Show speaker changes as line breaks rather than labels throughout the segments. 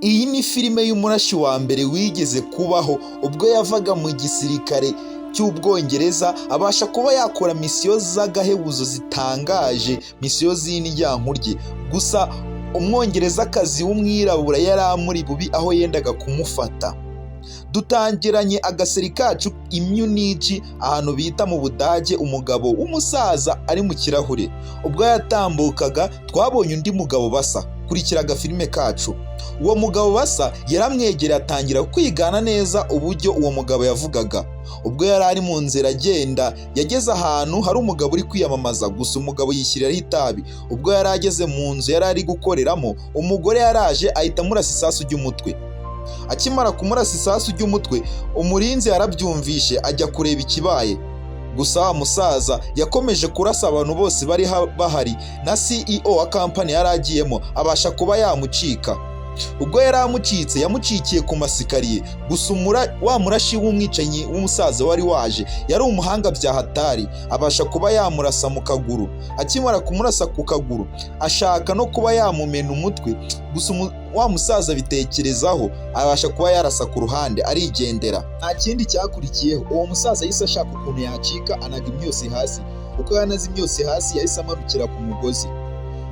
Iyi ni filime y'umurashi wa mbere wigeze kubaho. Ubwo yavaga mu gisirikare cy'Ubwongereza, abasha kuba yakora misiyo z'agahebuzo zitangaje, misiyo z'indyankurye. Gusa Umwongerezakazi w'umwirabura yari amuri bubi aho yendaga kumufata. Dutangiranye agaseri kacu i Munich, ahantu bita mu Budage. Umugabo w'umusaza ari mu kirahure. Ubwo yatambukaga, twabonye undi mugabo basa. Kurikira agafilime kacu. Uwo mugabo basa yaramwegereye, atangira kwigana neza uburyo uwo mugabo yavugaga. Ubwo yari ari mu nzira agenda, yageze ahantu hari umugabo uri kwiyamamaza. Gusa umugabo yishyiriraho itabi. Ubwo yari ageze mu nzu yari ari gukoreramo, umugore yaraje ahita amurasa isasu ry'umutwe. Akimara kumurasa isasu ry'umutwe, umurinzi yarabyumvishe, ajya kureba ikibaye. Gusa wa musaza yakomeje kurasa abantu bose bari bahari, na CEO wa kampani yari agiyemo abasha kuba yamucika. Ubwo yari amucitse, yamucikiye ku masikariye. Gusa wa murashi w'umwicanyi w'umusaza wari waje yari umuhanga bya hatari, abasha kuba yamurasa mu kaguru. Akimara kumurasa ku kaguru, ashaka no kuba yamumena umutwe. Gusa wa musaza abitekerezaho, abasha kuba yarasa ku ruhande, arigendera. Nta kindi cyakurikiyeho, uwo musaza yahise ashaka ukuntu yacika, anaga imyotsi hasi. Uko yanaze imyotsi hasi, yahise amanukira ku mugozi.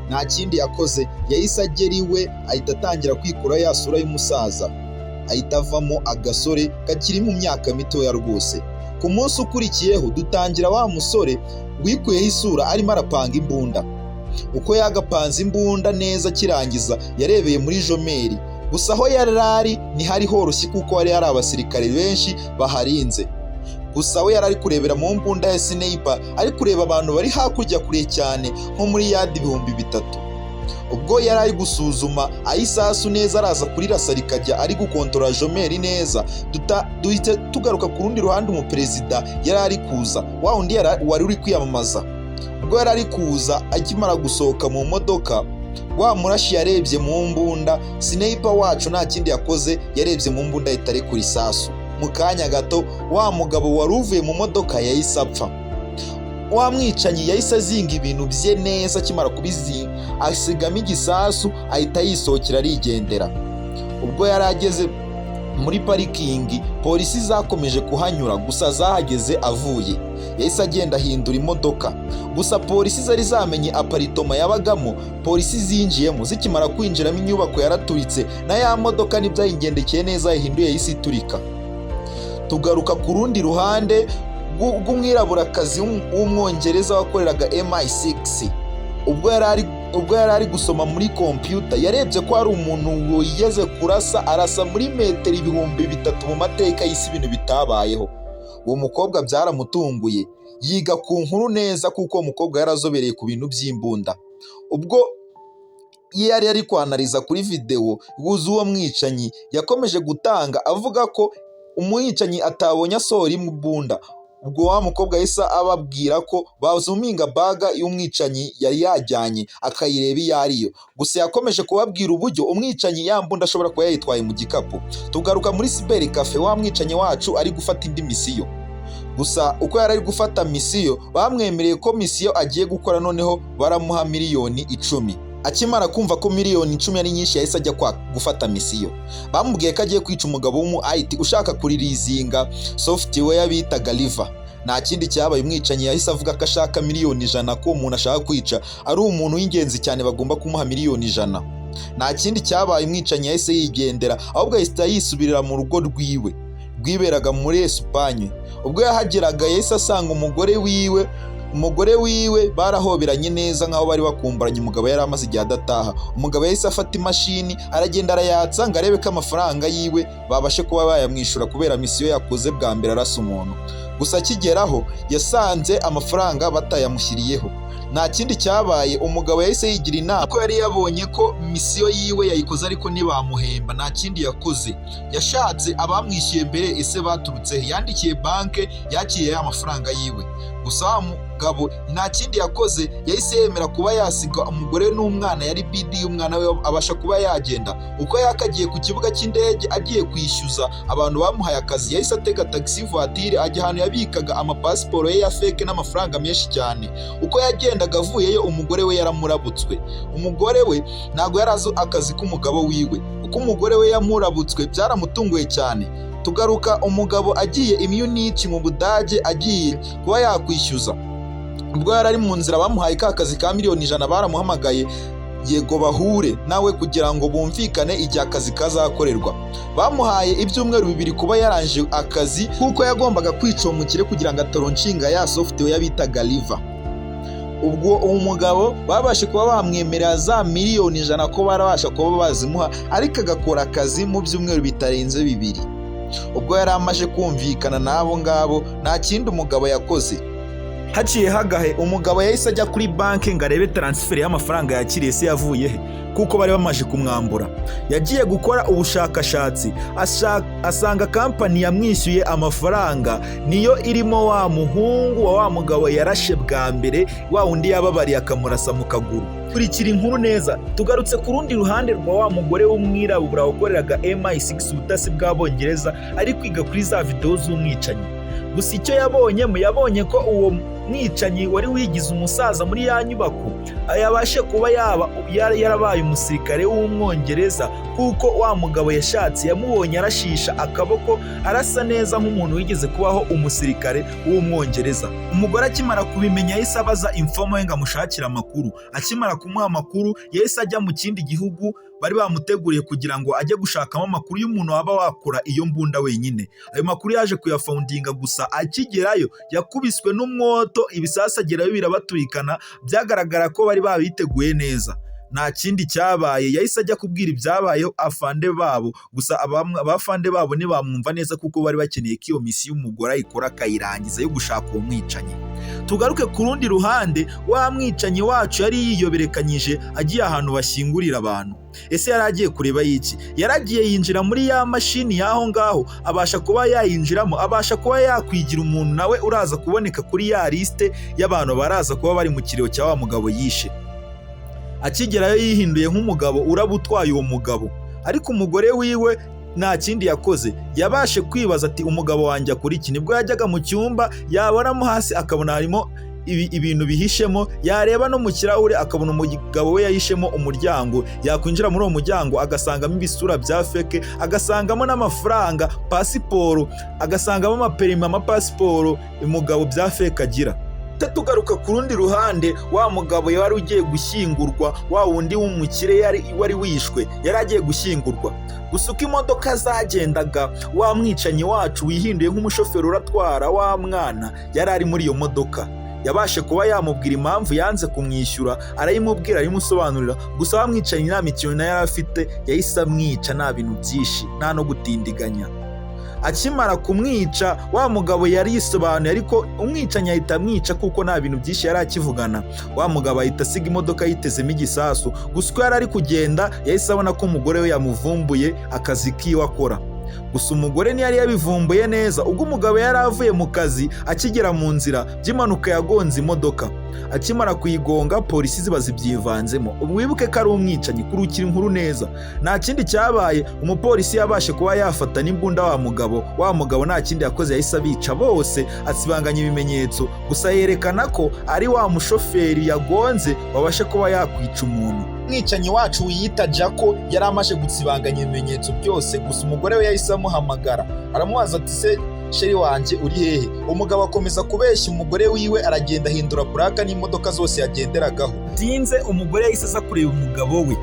Nta kindi yakoze, yahise agera iwe, ahita atangira kwikura ya sura y'umusaza, ahita avamo agasore kakiri mu myaka mitoya rwose. Ku munsi ukurikiyeho, dutangira wa musore wikuyeho isura arimo arapanga imbunda. Uko yagapanze imbunda neza, akirangiza yarebeye muri jumelles. Gusa aho yari ari ntihari horoshye, kuko hari hari abasirikare benshi baharinze. Gusa we yari ari kurebera mu mbunda ya sniper, ari kureba abantu bari hakurya kure cyane, nko muri yadi 3000. Ubwo yari ari gusuzuma aho isasu neza araza kurirasa rikajya, ari gukontorora jumelles neza. Duhita tugaruka ku rundi ruhande. Umuperezida yari ari kuza, wa wundi wari uri kwiyamamaza. Ubwo yari ari kuza, akimara gusohoka mu modoka, wa murashi yarebye mu mbunda. Sniper wacu nta kindi yakoze, yarebye mu mbunda, ahita arekura isasu. Mu kanya gato, wa mugabo wari uvuye mu modoka yahise apfa. Wa mwicanyi yahise azinga ibintu bye neza. Akimara kubizinga, asigamo igisasu, ahita yisohokera, arigendera. Ubwo yari ageze muri parikingi, polisi zakomeje kuhanyura, gusa zahageze avuye. Yahise agenda ahindura imodoka. Gusa polisi zari zamenye apartment yabagamo. Polisi zinjiyemo. Zikimara kwinjiramo, inyubako yaraturitse, na ya modoka ntibyayigendekeye neza, yahinduye, yahise iturika. Tugaruka ku rundi ruhande rw'umwiraburakazi w'Umwongereza wakoreraga MI6. Ubwo yari ari gusoma muri kompiyuta, yarebye ko hari umuntu wigeze kurasa, arasa muri metero 3000 mu mateka y'isi, ibintu bitabayeho. Uwo mukobwa byaramutunguye, yiga ku nkuru neza, kuko uwo mukobwa yarazobereye ku bintu by'imbunda. Ubwo iyo yari ari kwanariza kuri videwo z'uwo mwicanyi, yakomeje gutanga avuga ko umwicanyi atabonye asohora imbunda. Ubwo wa mukobwa yahise ababwira ko bazuminga bag y'umwicanyi yari yajyanye, akayireba iyo ariyo. Gusa yakomeje kubabwira uburyo umwicanyi ya mbunda ashobora kuba yayitwaye mu gikapu. Tugaruka muri cyber café, wa mwicanyi wacu ari gufata indi misiyo. Gusa uko yari ari gufata misiyo, bamwemereye ko misiyo agiye gukora noneho baramuha miliyoni 10. Akimara kumva ko miliyoni 10 ari nyinshi, yahise ajya kwa gufata misiyo. Bamubwiye ko agiye kwica umugabo w'umu IT ushaka kuririzinga software bitaga Riva. Nta kindi cyabaye, umwicanyi yahise avuga ko ashaka miliyoni 100, ko uwo muntu ashaka kwica ari umuntu w'ingenzi cyane, bagomba kumuha miliyoni 100. Nta kindi cyabaye, umwicanyi yahise yigendera, ahubwo ahita yisubirira mu rugo rwiwe rwiberaga muri Esipanye. Ubwo yahageraga, yahise asanga umugore wiwe. Umugore wiwe barahoberanye neza nk'aho bari bakumburanye. Umugabo yari amaze igihe adataha. Umugabo yahise afata imashini, aragenda, arayatsa ngo arebe ko amafaranga yiwe babashe kuba bayamwishyura kubera misiyo yakoze bwa mbere arasa umuntu. Gusa akigeraho, yasanze amafaranga batayamushyiriyeho. Nta kindi cyabaye, umugabo yahise yigira inama ko yari yabonye ko misiyo yiwe yayikoze ariko ntibamuhemba. Nta kindi yakoze, yashatse abamwishyuye mbere, ese baturutse he? Yandikiye banke, yakiriye ya mafaranga yiwe. Gusa Mugabo nta kindi yakoze, yahise yemera kuba yasiga umugore n'umwana, yari bidi y'umwana we, abasha kuba yagenda. Uko yakagiye ku kibuga cy'indege agiye kwishyuza abantu bamuhaye akazi, yahise atega taxi voiture ajya ahantu yabikaga amapasiporo ye ya fake n'amafaranga menshi cyane. Uko yagendaga avuyeyo, umugore we yaramurabutswe. Umugore we ntabwo yari azi akazi k'umugabo wiwe. Uko umugore we yamurabutswe byaramutunguye cyane. Tugaruka umugabo agiye i Munich mu Budage, agiye kuba yakwishyuza. Ubwo yari ari mu nzira, bamuhaye ka kazi ka miliyoni 100, baramuhamagaye yego bahure nawe kugira ngo bumvikane igihe akazi kazakorerwa. Bamuhaye ibyumweru 2 kuba yarangije akazi, kuko yagombaga kwica uwo mukire kugira ngo atalaunchinga ya software bitaga Riva. Ubwo uwo mugabo babashe kuba bamwemerera za miliyoni 100 ko barabasha kuba bazimuha, ariko agakora akazi mu byumweru bitarenze 2. Ubwo yari amaze kumvikana n'abo ngabo, nta kindi umugabo yakoze. Haciye hagahe, umugabo yahise ajya kuri banki ngo arebe transfer y'amafaranga yakiriye se yavuye he, kuko bari bamaze kumwambura. Yagiye gukora ubushakashatsi, asanga kampani yamwishyuye amafaranga niyo irimo wa muhungu wa wa mugabo yarashe bwa mbere, wa wundi yababariye akamurasa mu kaguru. Kurikira inkuru neza. Tugarutse ku rundi ruhande rwa wa mugore w'umwirabura wakoreraga MI6, ubutasi bw'Abongereza, ari kwiga kuri za videwo z'umwicanyi. Gusa icyo yabonyemo, yabonye ko uwo mwicanyi wari wigize umusaza muri ya nyubako yabashe kuba yaba yarabaye umusirikare w'Umwongereza, kuko wa mugabo yashatse yamubonye arashisha akaboko, arasa neza nk'umuntu wigeze kubaho umusirikare w'Umwongereza. Umugore akimara kubimenya yahise abaza informer we ngo amushakire amakuru. Akimara kumuha amakuru, yahise ajya mu kindi gihugu bari bamuteguriye kugira ngo ajye gushakamo amakuru y'umuntu waba wakora iyo mbunda wenyine. Ayo makuru yaje kuyafoundinga. Gusa akigerayo yakubiswe n'umwoto, ibisasu agerayo birabaturikana. Byagaragara ko bari babiteguye neza. Nta kindi cyabaye, yahise ajya kubwira ibyabayeho afande babo. Gusa abafande babo ntibamwumva neza, kuko bari bakeneye ko iyo mission umugore ayikora akayirangiza yo gushaka uwo mwicanyi. Tugaruke ku rundi ruhande, wa mwicanyi wacu yari yiyoberekanyije agiye ahantu bashyingurira abantu. Ese yari agiye kureba iki? Yaragiye yinjira muri ya mashini y'aho ngaho, abasha kuba yayinjiramo, abasha kuba yakwigira umuntu nawe uraza kuboneka kuri ya liste y'abantu baraza kuba bari mu kiriyo cya wa mugabo yishe. Akigerayo yihinduye nk'umugabo uraba utwaye uwo mugabo, ariko umugore wiwe nta kindi yakoze, yabashe kwibaza ati: "Umugabo wanjye akora iki?" Nibwo yajyaga mu cyumba, yabonamo hasi akabona harimo ibintu bihishemo, yareba no mu kirahure akabona umugabo we yahishemo umuryango, yakwinjira muri uwo muryango agasangamo ibisura bya fake, agasangamo n'amafaranga, pasiporo, agasangamo amaperimi, amapasiporo umugabo bya fake agira. Tugaruka ku rundi ruhande, wa mugabo wari ugiye gushyingurwa, wa wundi w'umukire yari wari wishwe, yari agiye gushyingurwa. Gusa uko imodoka zagendaga, wa mwicanyi wacu wihinduye nk'umushoferi uratwara wa mwana yari ari muri iyo modoka. Yabashe kuba yamubwira impamvu yanze kumwishyura, arayimubwira, arayimusobanurira. Gusa wa mwicanyi nta mikino nayo yari afite, yahise amwica nta bintu byinshi, nta no gutindiganya. Akimara kumwica, wa mugabo yari yisobanuye, ariko umwicanyi ahita amwica kuko nta bintu byinshi yari akivugana. Wa mugabo ahita asiga imodoka yitezemo igisasu. Gusa uko yari ari kugenda, yahise abona ko umugore we yamuvumbuye akazi kiwe akora. Gusa umugore ntiyari yabivumbuye neza. Ubwo umugabo yari avuye mu kazi, akigera mu nzira by'impanuka yagonze imodoka. Akimara kuyigonga, polisi ziba zibyivanzemo. Wibuke ko ari umwicanyi, kurukira inkuru neza. Nta kindi cyabaye, umupolisi yabashe kuba yafata n'imbunda wa mugabo. Wa mugabo nta kindi yakoze, yahise abica bose, asibanganya ibimenyetso. Gusa yerekana ko ari wa mushoferi yagonze wabashe kuba yakwica umuntu. Umwicanyi wacu wiyita Jako yari amaze gutsibanganya ibimenyetso byose. Gusa umugore we yahise amuhamagara, aramubaza ati: "Se chéri wanjye, uri hehe?" Umugabo akomeza kubeshya umugore wiwe, aragenda ahindura puraka n'imodoka zose yagenderagaho. Tinze, umugore yahise aza kureba umugabo we.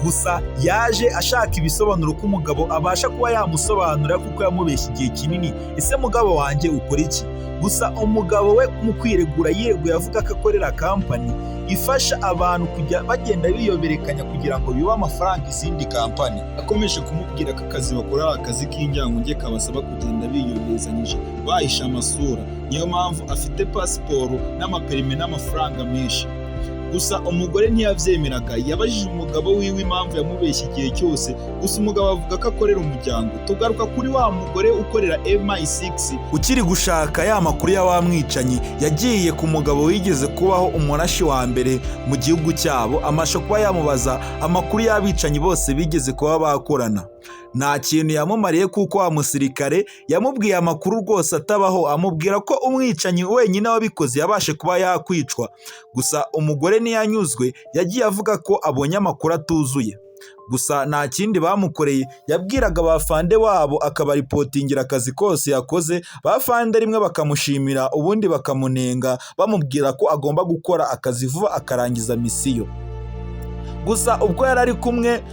Gusa yaje ashaka ibisobanuro ko umugabo abasha kuba yamusobanurira, kuko yamubeshya igihe kinini: "Ese mugabo wanjye, ukora iki?" Gusa umugabo we mu kwiregura yireguye avuga ko akorera kampani ifasha abantu kujya bagenda biyoberekanya kugira ngo bibe amafaranga izindi kampani.
Akomeje kumubwira ko akazi bakora ari akazi k'injyanguge, kabasaba kugenda biyobezanyije, bahisha amasura, niyo mpamvu afite pasiporo n'amaperime n'amafaranga menshi. Gusa umugore ntiyavyemeraga. Yabajije umugabo wiwe impamvu yamubeshye igihe cyose, gusa umugabo avuga ko akorera umuryango. Tugaruka kuri wa mugore ukorera MI6
ukiri gushaka ya makuru ya wa mwicanyi. Yagiye ku mugabo wigeze kubaho umurashi wa mbere mu gihugu cyabo, amasha kuba yamubaza amakuru y'abicanyi bose bigeze kuba bakorana. Nta kintu yamumariye, kuko wa musirikare yamubwiye amakuru rwose atabaho, amubwira ko umwicanyi wenyine wabikoze yabashe kuba yakwicwa. Gusa umugore ntiyanyuzwe, yagiye avuga ko abonye amakuru atuzuye. Gusa nta kindi bamukoreye, yabwiraga bafande wabo akabaripotingira akazi kose yakoze. Bafande rimwe bakamushimira, ubundi bakamunenga, bamubwira ko agomba gukora akazi vuba akarangiza misiyo. Gusa ubwo yari ari kumwe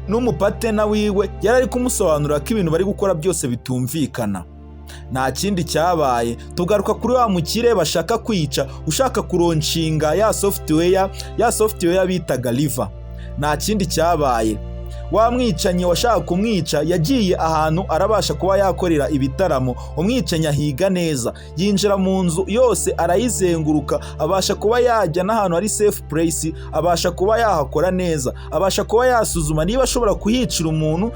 n'umupatena wiwe, yari ari kumusobanurira ko ibintu bari gukora byose bitumvikana. Nta kindi cyabaye. Tugaruka kuri wa mukire bashaka kwica, ushaka kulaunchinga ya software bitaga River. Nta kindi cyabaye, wa mwicanyi washaka kumwica yagiye ahantu arabasha kuba yakorera ibitaramo. Umwicanyi ahiga neza, yinjira mu nzu yose arayizenguruka, abasha kuba yajya n'ahantu hari safe place, abasha kuba yahakora neza, abasha kuba yasuzuma niba ashobora kuhicira umuntu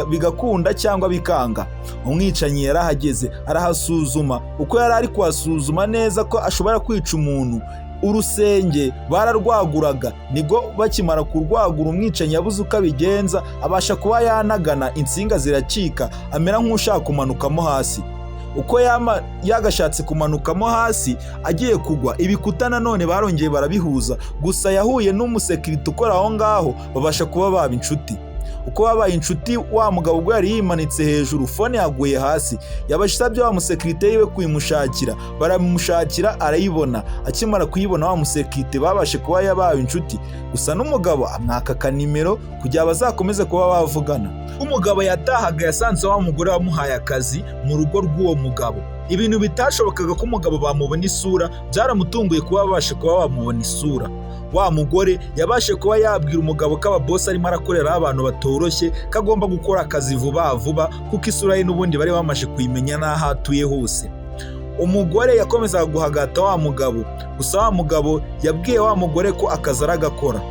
bigakunda cyangwa bikanga. Umwicanyi yarahageze arahasuzuma. Uko yari ari kuhasuzuma neza ko ashobora kwica umuntu, urusenge bararwaguraga. Nibwo bakimara kurwagura, umwicanyi yabuze uko abigenza, abasha kuba yanagana, insinga ziracika, amera nk'ushaka kumanukamo hasi. Uko yama yagashatse kumanukamo hasi agiye kugwa, ibikuta nanone barongeye barabihuza. Gusa yahuye n'umusekirite ukora aho ngaho, babasha kuba baba inshuti. Uko babaye inshuti, wa mugabo ubwo yari yimanitse hejuru, phone yaguye hasi. Yabasabye wa musekirite yiwe kuyimushakira, baramushakira arayibona. Akimara kuyibona, wa musekirite babashe kuba yabaye inshuti, gusa n'umugabo amwaka akanimero kugira bazakomeze kuba bavugana. Umugabo yatahaga, yasanze wa mugore wamuhaye akazi mu rugo rw'uwo mugabo. Ibintu bitashobokaga ko umugabo bamubona isura, byaramutunguye kuba babashe kuba bamubona isura. Wa mugore yabashe kuba yabwira umugabo ko ababosi arimo arakoreraho abantu batoroshye, ko agomba gukora akazi vuba vuba, kuko isura ye n'ubundi bari bamaze kuyimenya n'aho atuye hose. Umugore yakomezaga guhagata wa mugabo. Gusa wa mugabo yabwiye wa mugore ko akazi aragakora.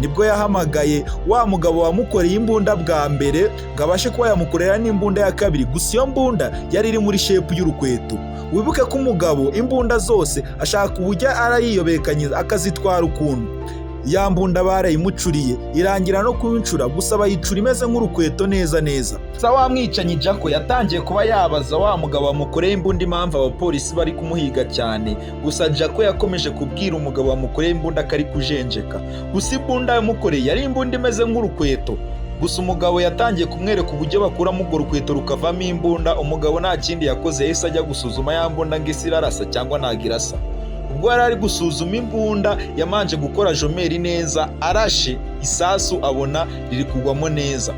Nibwo yahamagaye wa mugabo wamukoreye imbunda bwa mbere ngo abashe kuba yamukorera n'imbunda ya kabiri. Gusa iyo mbunda yari iri muri shape y'urukweto. Wibuke ko umugabo imbunda zose ashaka uburyo arayiyobekanyiza akazitwara ukuntu. Ya mbunda barayimucuriye, irangira no kuyincura, gusa bayicura imeze nk'urukweto neza neza. Sa wa mwicanyi Jako yatangiye kuba yabaza wa mugabo wamukoreye imbunda impamvu abapolisi bari kumuhiga cyane. Gusa Jako yakomeje kubwira umugabo wamukoreye imbunda ko ari kujenjeka. Gusa imbunda yamukoreye yari imbunda imeze nk'urukweto. Gusa umugabo yatangiye kumwereka uburyo bakuramo urwo rukweto rukavamo imbunda. Umugabo nta kindi yakoze, yahise ajya gusuzuma ya mbunda ngo isi irarasa cyangwa ntabwo irasa. Ubwo yari ari gusuzuma imbunda, yamanje gukora jammer neza, arashe isasu abona riri kugwamo neza.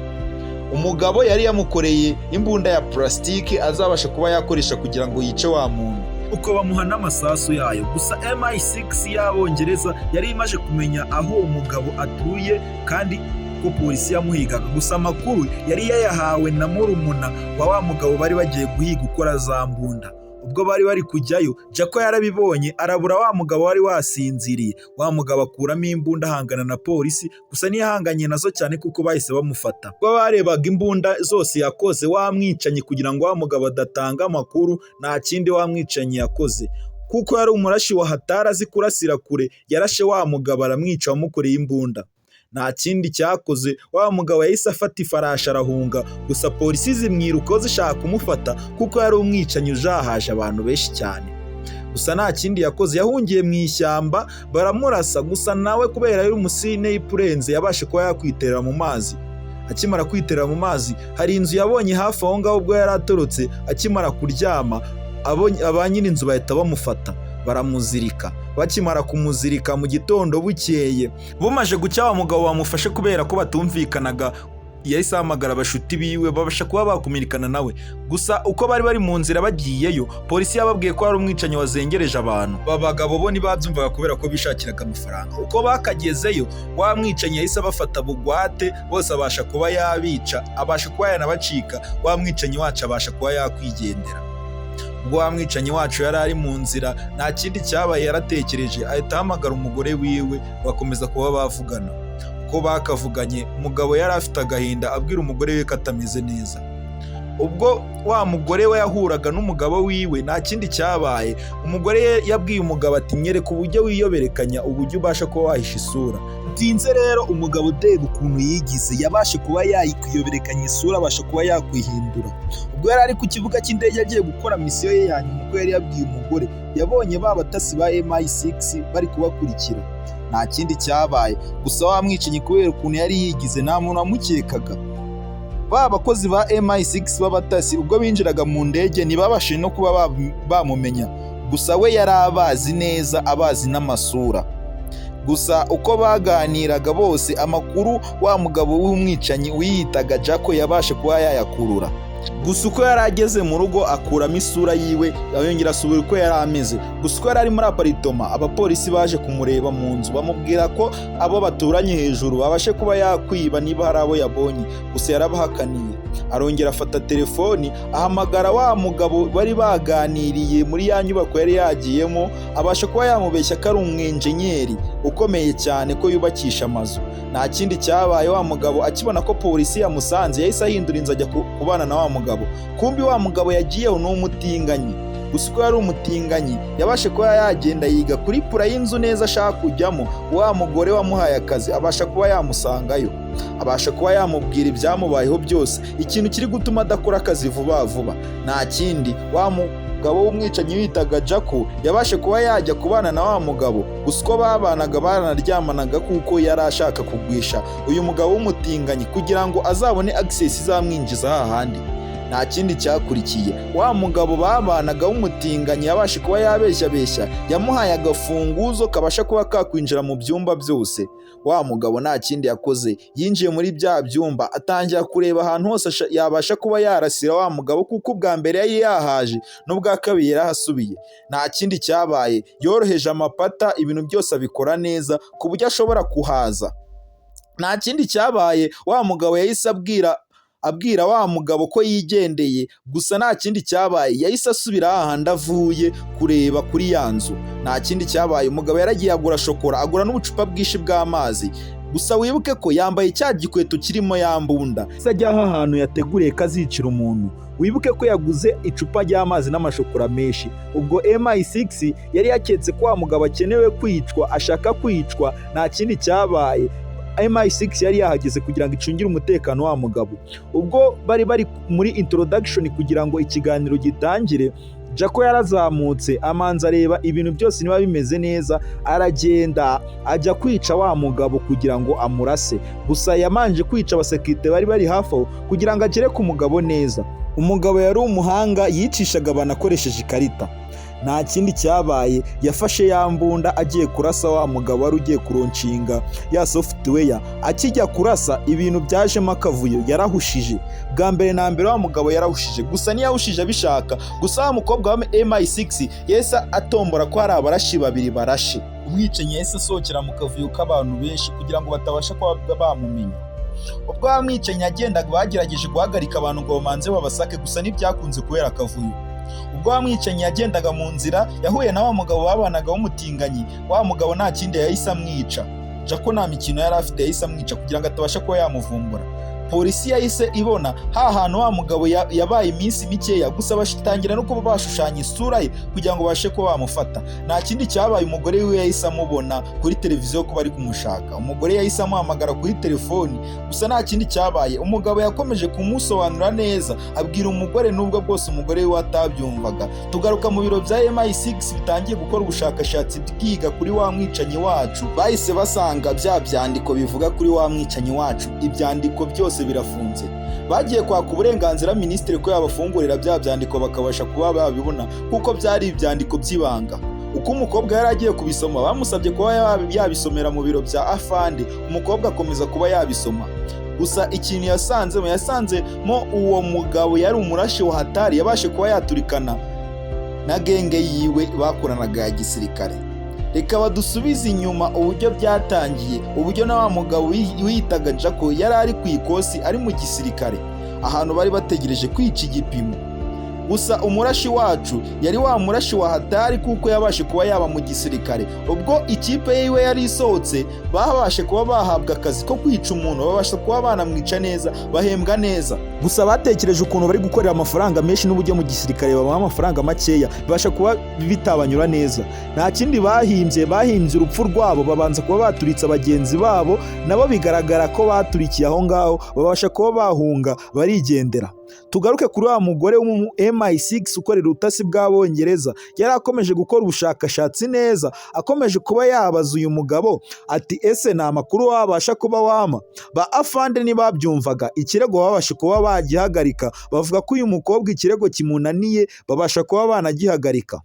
Umugabo yari yamukoreye imbunda ya purasitike azabasha kuba yakoresha kugira ngo yice wa muntu, uko bamuha n'amasasu yayo. Gusa MI6 y'Abongereza yari imaze kumenya aho uwo mugabo atuye kandi ko polisi yamuhigaga. Gusa amakuru yari yayahawe na murumuna wa wa mugabo bari bagiye guhiga ukora za mbunda. Ubwo bari bari kujyayo, Jako yarabibonye, arabura wa mugabo wari wasinziriye. Wa mugabo akuramo imbunda ahangana na polisi, gusa ntiyahanganye nazo cyane kuko bahise bamufata. Ubwo barebaga imbunda zose yakoze wa mwicanyi kugira ngo wa mugabo adatanga amakuru, nta kindi wa mwicanyi yakoze, kuko yari umurashi wa hatari azi kurasira kure, yarashe wa mugabo aramwica wamukoreye imbunda. Nta kindi cyakoze, wa mugabo yahise afata ifarashi arahunga. Gusa polisi zimwirukaho zishaka kumufata, kuko yari umwicanyi ujahaje abantu benshi cyane. Gusa nta kindi yakoze, yahungiye mu ishyamba baramurasa. Gusa nawe kubera yari umusniper urenze, yabashe kuba yakwiterera mu mazi. Akimara kwiterera mu mazi, hari inzu yabonye hafi aho ngaho ubwo yari atorotse. Akimara kuryama, ba nyir'inzu bahita bamufata baramuzirika. Bakimara kumuzirika, mu gitondo bukeye bumaje gucya, wa mugabo bamufashe kubera ko batumvikanaga yahise ahamagara abashuti biwe, babasha kuba bakumirikana nawe. Gusa uko bari bari mu nzira bagiyeyo, polisi yababwiye ko hari umwicanyi wazengereje abantu. Aba bagabo bo ntibabyumvaga kubera ko bishakiraga amafaranga. Uko bakagezeyo, wa mwicanyi yahise abafata bugwate bose, abasha kuba yabica, abasha kuba yanabacika. Wa mwicanyi wacu abasha kuba yakwigendera.
Ubwo wa mwicanyi wacu yari ari mu nzira, nta kindi cyabaye, yaratekereje ahita ahamagara umugore wiwe, bakomeza kuba bavugana. Uko bakavuganye, umugabo yari afite agahinda, abwira umugore we ko atameze neza. Ubwo wa mugore we yahuraga n'umugabo wiwe, nta kindi cyabaye, umugore ye yabwiye umugabo ati: "Nyereka uburyo wiyoberekanya, uburyo ubasha kuba wahisha isura." Bitinze rero, umugabo Dave ukuntu yigize, yabashe kuba yakwiyoberekanya isura, abasha kuba yakwihindura. Ubwo yari ari ku kibuga cy'indege agiye gukora misiyo ye ya nyuma uko yari yabwiye umugore, yabonye ba batasi ba MI6 bari kubakurikira. Nta kindi cyabaye, gusa wa mwicanyi kubera ukuntu yari yigize nta muntu wamukekaga. Ba bakozi ba MI6 b'abatasi ubwo binjiraga mu ndege ntibabashije no kuba bamumenya. Gusa we yari abazi neza, abazi n'amasura. Gusa uko baganiraga bose, amakuru wa mugabo w'umwicanyi wiyitaga Jaco yabashe kuba yayakurura. Gusa uko yari ageze mu rugo akuramo isura yiwe, yongera asubira uko yari ameze. Gusa uko yari ari muri apartment, abapolisi baje kumureba mu nzu, bamubwira ko abo baturanye hejuru babashe kuba yakwiba niba hari abo yabonye. Gusa yarabahakaniye. Arongera afata telefoni, ahamagara wa mugabo bari baganiriye muri ya nyubako yari yagiyemo, abasha kuba yamubeshya ko ari umwenjenyeri ukomeye cyane, ko yubakisha amazu. Nta kindi cyabaye, wa mugabo akibona ko polisi yamusanze yahise ahindura inzu, ajya kubana na wa mugabo. Kumbi wa mugabo yagiyeho ni umutinganyi. Gusa uko yari umutinganyi, yabashe kuba yagenda yiga kuri plan y'inzu neza ashaka kujyamo. Wa mugore wamuhaye akazi abasha kuba yamusangayo, abasha kuba yamubwira ibyamubayeho byose, ikintu kiri gutuma adakora akazi vuba vuba. Nta kindi, wa mugabo w'umwicanyi witaga Jaco yabashe kuba yajya kubana na wa mugabo. Gusa uko babanaga baranaryamanaga, kuko yari ashaka kugwisha uyu mugabo w'umutinganyi kugira ngo azabone access izamwinjiza hahandi. Nta kindi cyakurikiye, wa mugabo babanaga w'umutinganyi yabashe kuba yabeshyabeshya, yamuhaye agafunguzo kabasha kuba kakwinjira mu byumba byose. Wa mugabo nta kindi yakoze, yinjiye muri bya byumba, atangira kureba ahantu hose yabasha kuba yarasira wa mugabo, kuko ubwa mbere yari yahaje n'ubwa kabiri yarahasubiye. Nta kindi cyabaye, yoroheje amapata, ibintu byose abikora neza ku buryo ashobora kuhaza. Nta kindi cyabaye, wa mugabo yahise abwira wa mugabo ko yigendeye. Gusa nta kindi cyabaye, yahise asubira hahandi avuye kureba kuri ya nzu. Nta kindi cyabaye, umugabo yaragiye agura shokora, agura n'ubucupa bwinshi bw'amazi. Gusa wibuke ko yambaye cya gikweto kirimo ya mbunda, se ajya aho ahantu yateguriye ko azicira umuntu. Wibuke ko yaguze icupa ry'amazi n'amashokora menshi. Ubwo MI6 yari yaketse ko wa mugabo akenewe kwicwa, ashaka kwicwa. Nta kindi cyabaye, MI6 yari yahageze kugira ngo icungire umutekano wa mugabo. Ubwo bari bari muri introduction kugira ngo ikiganiro gitangire, Jaco yarazamutse, amanza areba ibintu byose niba bimeze neza, aragenda ajya kwica wa mugabo kugira ngo amurase. Gusa yamanje kwica abasekirite bari bari hafi aho kugira ngo agere ku mugabo neza. Umugabo yari umuhanga, yicishaga abantu akoresheje ikarita. Nta kindi cyabaye, yafashe ya mbunda agiye kurasa wa mugabo wari ugiye kulaunchinga ya software. Akijya kurasa, ibintu byajemo akavuyo, yarahushije. Bwa mbere na mbere wa mugabo yarahushije, gusa ntiyahushije abishaka. Gusa wa mukobwa wa MI6 yahise atombora ko hari abarashi babiri barashe. Umwicanyi yahise asohokera mu kavuyo k'abantu benshi kugira ngo batabasha kuba bamumenya. Ubwo wa mwicanyi yagendaga, bagerageje guhagarika abantu ngo bamanze babasake, gusa ntibyakunze kubera akavuyo. Ubwo wa mwicanyi yagendaga mu nzira, yahuye na wa mugabo babanaga w'umutinganyi. Wa mugabo nta kindi, yahise amwica. Jaco nta mikino yari afite, yahise amwica kugira ngo atabasha kuba yamuvumbura. Polisi yahise ibona ha hantu wa mugabo yabaye iminsi mikeya, gusa batangira no kuba bashushanya isura ye kugira ngo babashe kuba bamufata. Nta kindi cyabaye, umugore we yahise amubona kuri televiziyo ko bari kumushaka. Umugore yahise amuhamagara kuri telefoni. Gusa nta kindi cyabaye, umugabo yakomeje kumusobanurira neza, abwira umugore nubwo bwose umugore we atabyumvaga. Tugaruka mu biro bya MI6 bitangiye gukora ubushakashatsi bwiga kuri wa mwicanyi wacu. Bahise basanga bya byandiko bivuga kuri wa mwicanyi wacu, ibyandiko byose birafunze. Bagiye kwaka uburenganzira minisitiri ko yabafungurira bya byandiko bakabasha kuba babibona, kuko byari ibyandiko by'ibanga. Uko umukobwa yari agiye kubisoma, bamusabye kuba yabisomera mu biro bya afande. Umukobwa akomeza kuba yabisoma. Gusa ikintu yasanzemo, yasanzemo uwo mugabo yari umurashi wa hatari, yabashe kuba yaturikana na gang yiwe bakoranaga ya gisirikare. Reka badusubize inyuma uburyo byatangiye, uburyo na wa mugabo wiyitaga Jaco yari ari ku ikosi, ari mu gisirikare, ahantu bari bategereje kwica igipimo. Gusa
Gusa umurashi wacu yari wa murashi wa hatari, kuko yabashe kuba yaba mu gisirikare. Ubwo ikipe yiwe yari isohotse, babashe kuba bahabwa akazi ko kwica umuntu, babasha kuba banamwica neza, bahembwa neza. Gusa batekereje ukuntu bari gukorera amafaranga menshi n'uburyo mu gisirikare babaha amafaranga makeya, bibasha kuba bitabanyura neza. Nta kindi bahimbye, bahimbye urupfu rwabo, babanza kuba baturitsa bagenzi babo, nabo bigaragara ko baturikiye aho ngaho, babasha kuba bahunga barigendera. Tugaruke kuri wa mugore w'umu MI6 ukorera ubutasi bw'Abongereza. Yari akomeje gukora ubushakashatsi neza, akomeje kuba yabaza uyu mugabo ati: "Ese ni amakuru wabasha kuba wama?" Ba afande ntibabyumvaga, ikirego babasha kuba bagihagarika, bavuga ko uyu mukobwa ikirego kimunaniye, babasha kuba banagihagarika.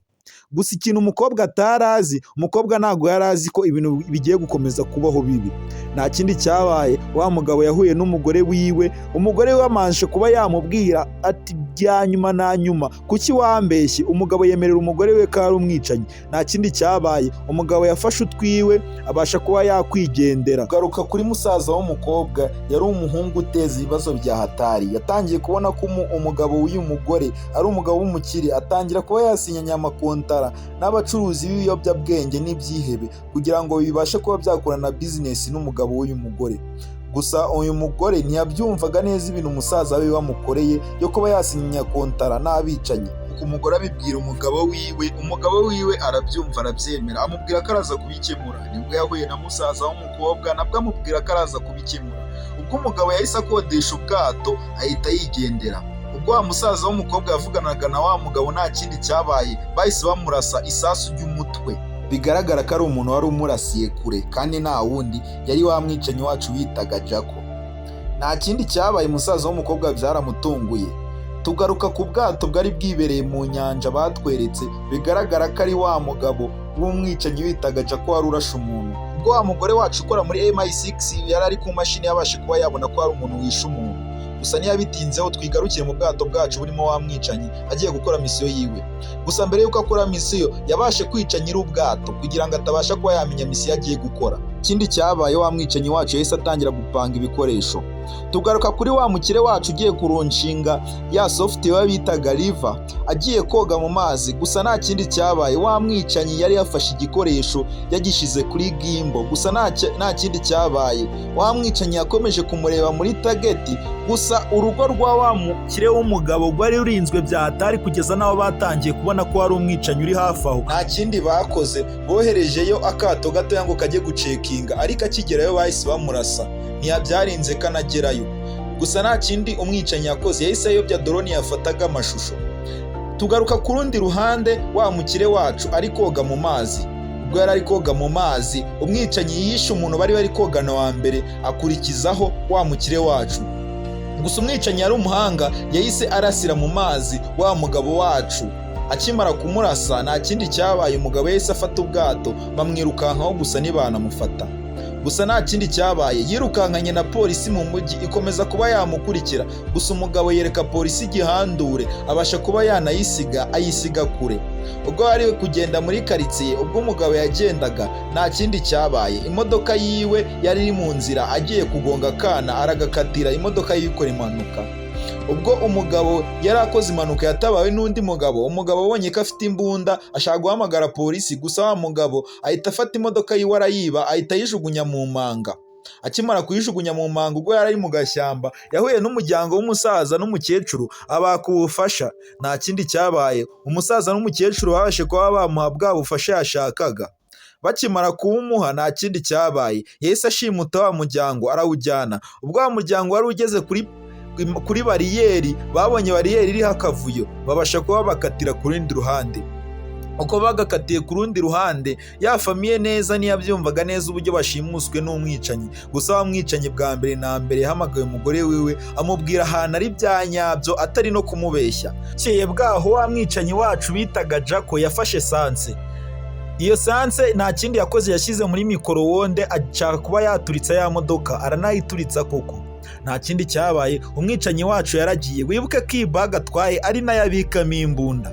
Gusa ikintu umukobwa atari azi, umukobwa ntabwo yari azi ko ibintu bigiye gukomeza kubaho bibi. Nta kindi cyabaye, wa mugabo yahuye n'umugore wiwe. Umugore we wamanje kuba yamubwira ati: "Bya nyuma na nyuma, kuki wambeshye?" Umugabo yemerera umugore we ko ari umwicanyi. Nta kindi cyabaye, umugabo yafashe utwiwe, abasha kuba yakwigendera. Garuka kuri musaza w'umukobwa, yari umuhungu uteza ibibazo bya hatari. Yatangiye kubona ko umugabo w'uyu mugore ari umugabo w'umukire, atangira kuba yasinyanye amakontara n'abacuruzi b'ibiyobyabwenge n'ibyihebe kugira ngo bibashe kuba byakorana bizinesi n'umugabo w'uyu mugore. Gusa uyu mugore ntiyabyumvaga neza ibintu umusaza we bamukoreye yo kuba yasinya kontara n'abicanyi. Umugore abibwira umugabo wiwe, umugabo wiwe arabyumva, arabyemera, amubwira ko araza kubikemura. Nibwo yahuye na musaza w'umukobwa, nabwo amubwira ko araza kubikemura. Ubwo umugabo yahise akodesha ubwato, ahita yigendera. Ubwo wa musaza w'umukobwa yavuganaga na wa mugabo, nta kindi cyabaye, bahise bamurasa isasu ry'umutwe. Bigaragara ko ari umuntu wari umurasiye kure, kandi nta wundi, yari wa mwicanyi wacu bitaga Jako. Nta kindi cyabaye, umusaza w'umukobwa byaramutunguye. Tugaruka ku bwato bwari bwibereye mu nyanja batweretse, bigaragara ko ari wa mugabo w'umwicanyi witaga Jako wari urashe umuntu. Ubwo wa mugore wacu ukora muri MI6 yari ari ku mashini, yabashe kuba yabona ko hari umuntu wishe umuntu, gusa ntiyabitinzeho. Twigarukire mu bwato bwacu burimo wa mwicanyi agiye gukora misiyo yiwe. Gusa mbere y'uko akora misiyo, yabashe kwica nyiri ubwato kugira ngo atabasha kuba yamenya misiyo agiye gukora. Ikindi cyabaye, wa mwicanyi wacu yahise atangira gupanga ibikoresho. Tugaruka kuri wa mukire wacu ugiye kulaunchinga ya software bitaga Riva, agiye koga mu mazi. Gusa nta kindi cyabaye, wa mwicanyi yari yafashe igikoresho yagishyize kuri gimbal. Gusa nta kindi cyabaye, wa mwicanyi yakomeje kumureba muri target. Gusa urugo rwa wa mukire w'umugabo rwari rurinzwe bya hatari, kugeza n'aho batangiye kubona ko hari umwicanyi uri hafi aho. Nta kindi bakoze, boherejeyo akato gatoya ngo kajye gucheckinga, ariko akigerayo bahise bamurasa, ntiyabyarinze kanagerayo. Gusa nta kindi umwicanyi yakoze, yahise ayobya drone yafataga amashusho. Tugaruka ku rundi ruhande, wa mukire wacu ari koga mu mazi. Ubwo yari ari koga mu mazi, umwicanyi yishe umuntu bari kogana wa mbere, akurikizaho wa mukire wacu. Gusa umwicanyi yari umuhanga, yahise arasira mu mazi wa mugabo wacu. Akimara kumurasa, nta kindi cyabaye, umugabo yahise afata ubwato, bamwirukankaho, gusa ntibanamufata. Gusa nta kindi cyabaye, yirukankanye na polisi mu mujyi, ikomeza kuba yamukurikira. Gusa umugabo yereka polisi igihandure, abasha kuba yanayisiga, ayisiga kure. Ubwo yari kugenda muri karitsiye, ubwo umugabo yagendaga, nta kindi cyabaye, imodoka yiwe yari iri mu nzira, agiye kugonga akana, aragakatira, imodoka yiwe ikora impanuka. Ubwo umugabo yari akoze impanuka, yatabawe n'undi mugabo. Umugabo abonye ko afite imbunda, ashaka guhamagara polisi. Gusa wa mugabo ahita afata imodoka yiwe, arayiba, ahita ayijugunya mu manga. Akimara kuyijugunya mu manga, ubwo yari ari mu gashyamba, yahuye n'umuryango w'umusaza n'umukecuru, abaka ubufasha. Nta kindi cyabaye, umusaza n'umukecuru babashe kuba bamuha bwa bufasha yashakaga. Bakimara kuwumuha, nta kindi cyabaye, yahise ashimuta wa muryango, arawujyana. Ubwo wa muryango wari ugeze kuri bariyeri, babonye bariyeri iriho akavuyo, babasha kuba bakatira ku rundi ruhande. Uko bagakatiye ku rundi ruhande, ya famille neza ntiyabyumvaga neza uburyo bashimuswe n'umwicanyi. Gusa wa mwicanyi bwa mbere na mbere yahamagaye umugore wiwe, amubwira ahantu ari bya nyabyo, atari no kumubeshya. Bukeye bwaho, wa mwicanyi wacu bitaga Jako yafashe essence. Iyo essence nta kindi yakoze, yashyize muri micro-onde, ashaka kuba yaturitsa ya modoka, aranayituritsa koko. Nta kindi cyabaye, umwicanyi wacu yaragiye. Wibuke ko iyi bag atwaye ari nayo abikamo imbunda.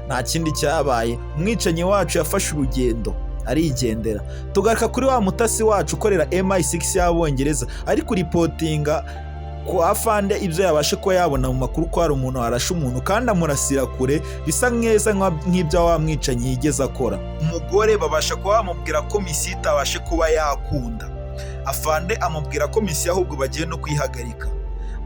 Nta kindi cyabaye, umwicanyi wacu yafashe urugendo, arigendera. Tugaruka kuri wa mutasi wacu ukorera MI6 y'Abongereza, ari kureportinga
Ko afande ibyo yabashe kuba yabona mu makuru ko hari umuntu warashe umuntu kandi amurasira kure, bisa neza nk'ibyo wa mwicanyi yigeze akora. Umugore babasha kuba bamubwira ko misiyo itabashe kuba yakunda. Afande amubwira ko misiyo ahubwo bagiye no kuyihagarika.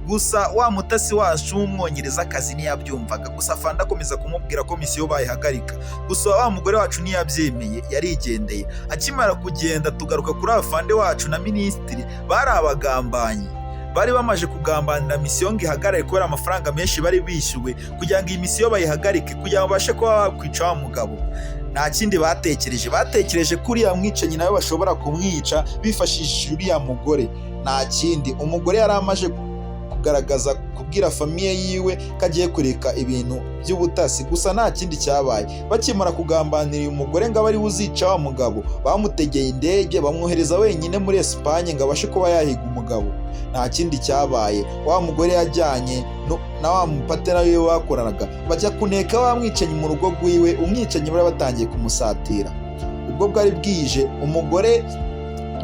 Gusa wa mutasi wacu w'umwongerezakazi ntiyabyumvaga. Gusa afande akomeza kumubwira ko misiyo bayihagarika. Gusa wa mugore wacu ntiyabyemeye, yarigendeye. Akimara kugenda, tugaruka kuri afande wacu na minisitiri. Bari abagambanyi, bari bamaze kugambanira misiyo ngo ihagarare kubera amafaranga menshi bari bishyuwe kugira ngo iyi misiyo bayihagarike, kugira ngo babashe kuba bakwica wa mugabo. Nta kindi batekereje, batekereje ko uriya mwicanyi nawe bashobora kumwica bifashishije uriya mugore. Nta kindi, umugore yari amaze kugaragaza kubwira famille yiwe ko agiye kureka ibintu by'ubutasi. Gusa nta kindi cyabaye, bakimara kugambanira uyu mugore ngo abe ariwe uzica wa mugabo, bamutegeye indege bamwohereza wenyine muri Esipanye ngo abashe kuba yahiga umugabo. Nta kindi cyabaye, wa mugore yajyanye na wa mupatera wiwe bakoranaga, bajya kuneka wa mwicanyi mu rugo rwiwe. Umwicanyi bari batangiye kumusatira. Ubwo bwari bwije, umugore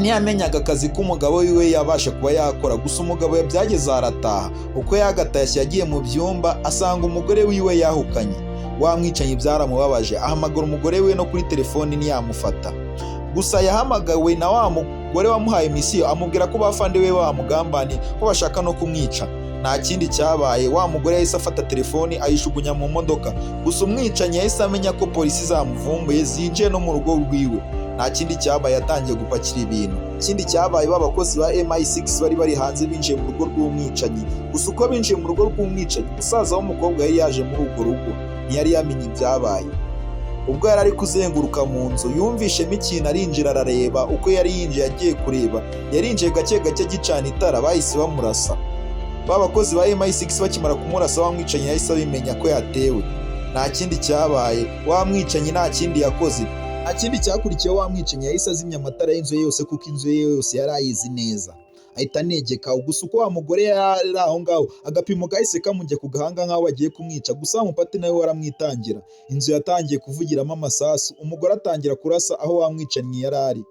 ntiyamenyaga akazi k'umugabo wiwe yabasha kuba yakora. Gusa umugabo byageze arataha. Uko yagatashye, yagiye mu byumba asanga umugore wiwe yahukanye. Wa mwicanyi byaramubabaje, ahamagara umugore we no kuri telefoni ntiyamufata. Gusa yahamagawe na wa mugore wamuhaye misiyo, amubwira ko bafande we bamugambaniye, ko bashaka no kumwica. Nta kindi cyabaye, wa mugore yahise afata telefoni ayijugunya mu modoka. Gusa umwicanyi yahise amenya ko polisi zamuvumbuye, zinjiye no mu rugo rwiwe. Nta kindi cyabaye, yatangiye gupakira ibintu. Ikindi cyabaye, ba bakozi ba MI6 bari bari hanze binjiye mu rugo rw'umwicanyi. Gusa uko binjiye mu rugo rw'umwicanyi, umusaza w'umukobwa yari yaje muri urwo rugo, ntiyari yamenye ibyabaye. Ubwo yari ari kuzenguruka mu nzu, yumvishemo ikintu, arinjira arareba. Uko yari yinjiye agiye kureba, yarinjiye gake gake agicana itara, bahise bamurasa. Ba bakozi ba MI6 bakimara kumurasa, wa mwicanyi yahise abimenya ko yatewe. Nta kindi cyabaye, wa mwicanyi nta kindi yakoze, nta kindi cyakurikiyeho. Wa mwicanyi yahise azimya amatara y'inzu ye yose, kuko inzu ye yose yari ayizi neza, ahita anegeka. Gusa uko wa mugore yari aho ngaho, agapimo gahise kamujya ku gahanga nk'aho bagiye kumwica. Gusa wa mupati nawe waramwitangira. Inzu yatangiye kuvugiramo amasasu, umugore atangira kurasa aho wa mwicanyi yari ari.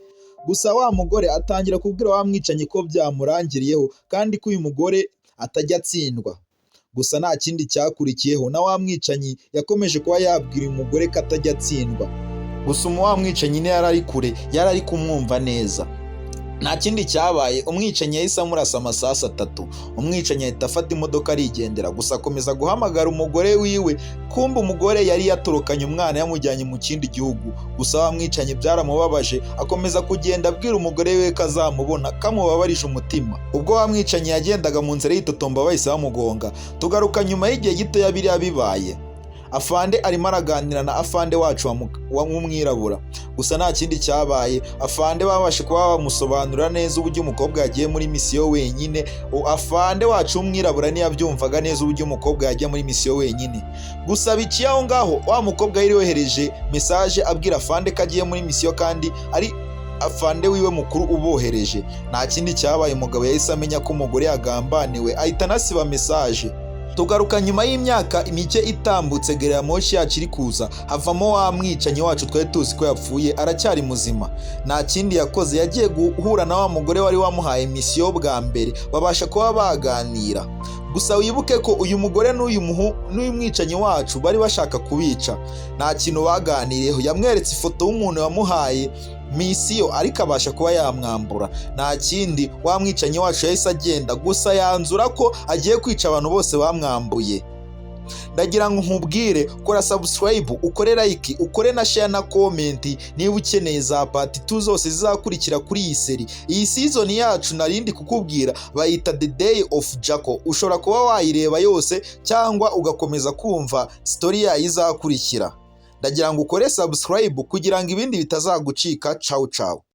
Gusa wa mugore atangira kubwira wa mwicanyi ko byamurangiriyeho, kandi ko uyu mugore atajya atsindwa. Gusa nta kindi cyakurikiyeho, na wa mwicanyi yakomeje kuba yabwira uyu mugore ko atajya atsindwa. Gusa wa mwicanyi yari ari kure, yari ari kumwumva neza. Nta kindi cyabaye, umwicanyi yahise amurasa amasasu atatu. Umwicanyi ahita afata imodoka arigendera. Gusa akomeza guhamagara umugore wiwe. Kumbe umugore yari yatorokanye umwana, yamujyanye mu kindi gihugu. Gusa wa mwicanyi byaramubabaje, akomeza kugenda abwira umugore we ko azamubona, kamubabarije umutima. Ubwo wa mwicanyi yagendaga mu nzira yitotomba, bahise bamugonga. Tugaruka nyuma y'igihe gitoya biriya bibaye, afande arimo araganira na afande wacu w'umwirabura. Gusa nta kindi cyabaye, afande babashe kuba bamusobanurira neza uburyo umukobwa yagiye muri misiyo wenyine. Afande wacu w'umwirabura ntiyabyumvaga neza uburyo umukobwa yajya muri misiyo wenyine. Gusa biciye aho ngaho, wa mukobwa yari yohereje message abwira afande ko agiye muri misiyo, kandi ari afande wiwe mukuru ubohereje. Nta kindi cyabaye, umugabo yahise amenya ko umugore yagambaniwe, ahita anasiba message. Tugaruka nyuma y'imyaka mike itambutse, gari ya moshi yacu iri kuza, havamo wa mwicanyi wacu twari tuzi ko yapfuye, aracyari muzima. Nta kindi yakoze, yagiye guhura na wa mugore wari wamuhaye misiyo bwa mbere, babasha kuba baganira. Gusa wibuke ko uyu mugore n'uyu mwicanyi wacu bari bashaka kubica. Nta kintu baganiriyeho, yamweretse ifoto y'umuntu wamuhaye misiyo, ariko abasha kuba yamwambura. Nta kindi, wa mwicanyi wacu yahise agenda. Gusa yanzura ko agiye kwica abantu bose bamwambuye. Ndagira ngo nkubwire, kora subscribe, ukore like, ukore na share na comment niba ukeneye za part 2 zose zizakurikira kuri iyi série. Iyi season yacu narindi kukubwira bayita The Day of Jackal. Ushobora kuba wayireba yose cyangwa ugakomeza kumva story yayo izakurikira. Ndagira ngo ukore subscribe kugira ngo ibindi bitazagucika. Ciao ciao.